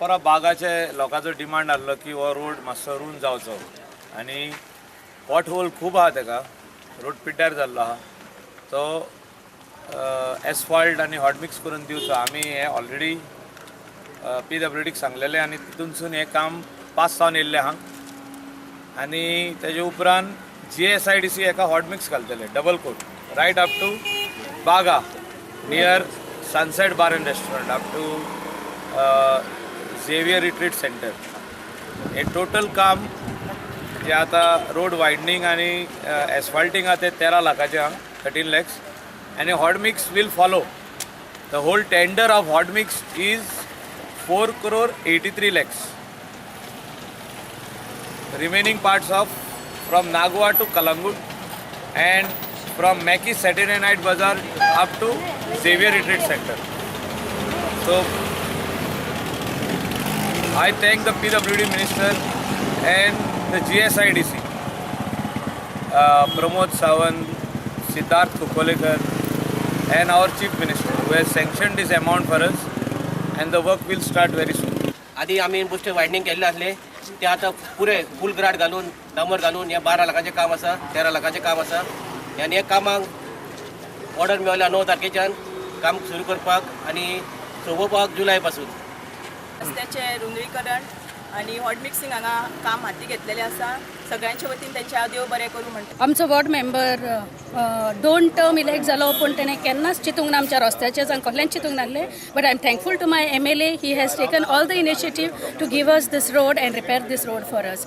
चारपोरा बागाचे लोकांचो डिमांड आहलो की हो रोड मातसो रूंद जावचो आनी पॉट होल खूब आहा. तेका रोड पिड्ड्यार जाल्लो आहा. तो एसफॉल्ट आनी हॉट मिक्स करून दिवचो. आमी हे ऑलरेडी पीडब्ल्यूडीक सांगलेलें आनी तितूनसून हें काम पास जावन येयल्लें आहा. आनी तेजे उपरांत जीएसआयडीसी हेका हॉट मिक्स घालतले, double coat, right up to Baga near Sunset Bar and Restaurant up to Xavier Retreat Centre. हे टोटल काम जे आता रोड वायडनींग आनी एसफॉल्टींग आहा ते 13 लाखाचें आहा, 13 लॅक्स, आनी hot mix will follow. The whole tender of hot mix is 4 crore 83 lakhs. Remaining parts of from Nagua to Calangute and from Mackey Saturday Night Bazaar up to Xavier Retreat Center. So I thank the PWD Minister and the GSIDC, Pramod Sawant, Siddharth Kukolekar and our Chief Minister, who has sanctioned this amount for us, and the work will start very soon. आधी आमी बेश्टे वायडनींग केल्ले आसले ते आतां पुरे फूल ग्राट घालून, डांबर घालून हें 12 लाखाचें काम आसा, 13 लाखाचें काम आसा. आनी हे कामाक ऑर्डर मेळ्ळ्या 9 तारखेच्यान काम सुरू करपाक आनी सोंपोवपाक जुलय पासून. रस्त्याचें रुंदीकरण आनी हॉट मिक्सिंग हांगा काम हाती घेतलेलें आसा. सगळ्यांच्या वतीन तेंचे हांव देव बरें करूं म्हणटा. आमचो वॉर्ड मेंबर दोन टर्म इलेक्ट जालो, पूण तेणें केन्नाच चिंतूंक ना आमच्या रस्त्याचें जावं कसलेंच चिंतूंक नासलें. But I am thankful to my MLA. He has taken all the initiative to give us this road and repair this road for us.